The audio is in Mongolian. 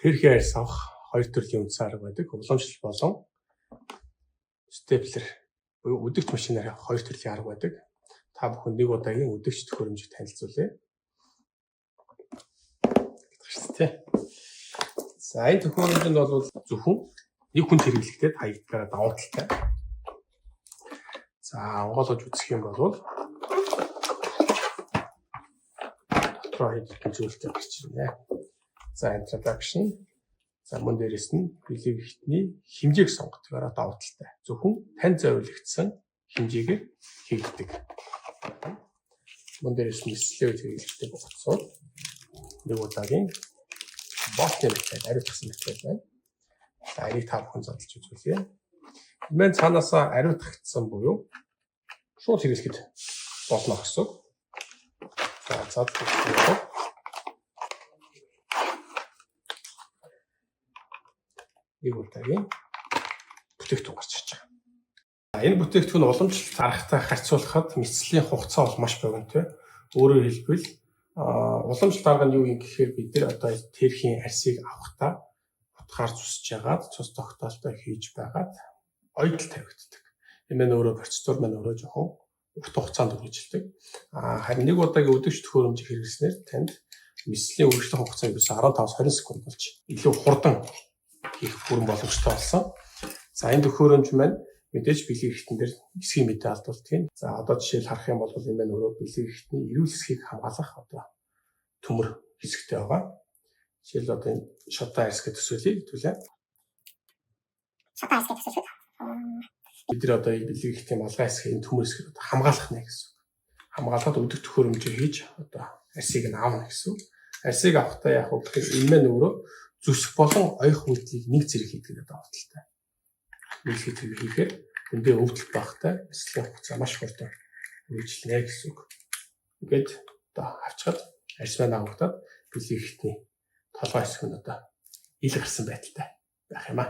Тэрхий арьс авах хоёр төрлийн үндсэн арга байдаг. Уламжлал болон степлер буюу үдэгч машинаар авах хоёр төрлийн арга байдаг. Та бүхэн нэг удаагийн үдэгч төхөөрөмжийг танилцуулъя. Гэдэг шүү дээ. За энэ төхөөрөмж нь бол зөвхөн нэг хүн хэрэглэхдээ хаягдгаараа давуу талтай. За онгойлгож үзэх юм бол дотроо хэд хэдэн зүйлтэй гарч ирнэ. За introduction. За мөн дээрэс нь бэлэг ихтний хэмжээг сонгодгоороо давуу талтай. Зөвхөн тань зориулагдсан хэмжээгээр хийгддэг. Мөн дээрэс нь нислэлээр хэрэглэхдээ буцаад нэг удаагийн ботны материал, ариутгасан материал байна. За энийг та бүхэн задлж үзүүлье. Энэ цаанаасаа ариутгагдсан буюу шууд хэрэглэхэд болно гэсэн. За задлж үзүүлье. Нэг удаагийн бүтээгдэхүүн гарч ирж байгаа. Энэ бүтээгдэхүүн уламжлалт аргатай харьцуулахад мэслийн хугацаа бол маш богинотой. Өөрөөр хэлбэл уламжлалт арга нь юу юм гэхээр бид нар одоо тэрхийн арсыг авахдаа утгаар зүсэж ягаад цус тогтоолтой хийж байгаад ойдол тавигддаг. Энэ маань өөрөө процедур маань өөрөө жоохон урт хугацаанд үргэлжилдэг. Харин нэг удаагийн өдөрч төхөөрөмжийг хэрэглэснээр танд мэслийн үргэлжлэх хугацаа ерөөсөө 15-20 секунд болж илүү хурдан хийх бүрэн боломжтой болсон. За энэ төхөөрөмж маань мэдээж бэлэг эрхтэн дээр хэсгийн мэдээ алдуулдаг юм. За одоо жишээл харах юм бол энэ маань өөрөө бэлэг эрхтний эрүүл хэсгийг хамгаалах одоо төмөр хэсэгтэй байгаа. Жишээл одоо энэ шатаа арьс гэж төсөөлье хэвлээ. Шатаа арьс гэж төсөөлөд. Бид нар одоо энэ бэлэг эрхтний малгай хэсгийг энэ төмөр хэсгийг одоо хамгаалах нэ гэсэн үг. Хамгаалаад өдөх төхөөрөмжийг хийж одоо арьсыг нь авна гэсэн үг. Арьсыг авахдаа яг вэ гэхээр энэ маань өөрөө зүсэх болон оёх үйлдэлийг нэг зэрэг хийдэг гэдэг давуу талтай. Нийлхий тэрэг хийхээр эндээ өвдөлт багтай мэслийн хугацаа маш хурдан үргэлжлэнэ гэсэн үг. Ингээд одоо авчгаад арьс маань авагдаад бэлэг ихтний толгой хэсэг нь одоо ил гарсан байдалтай байх юм аа.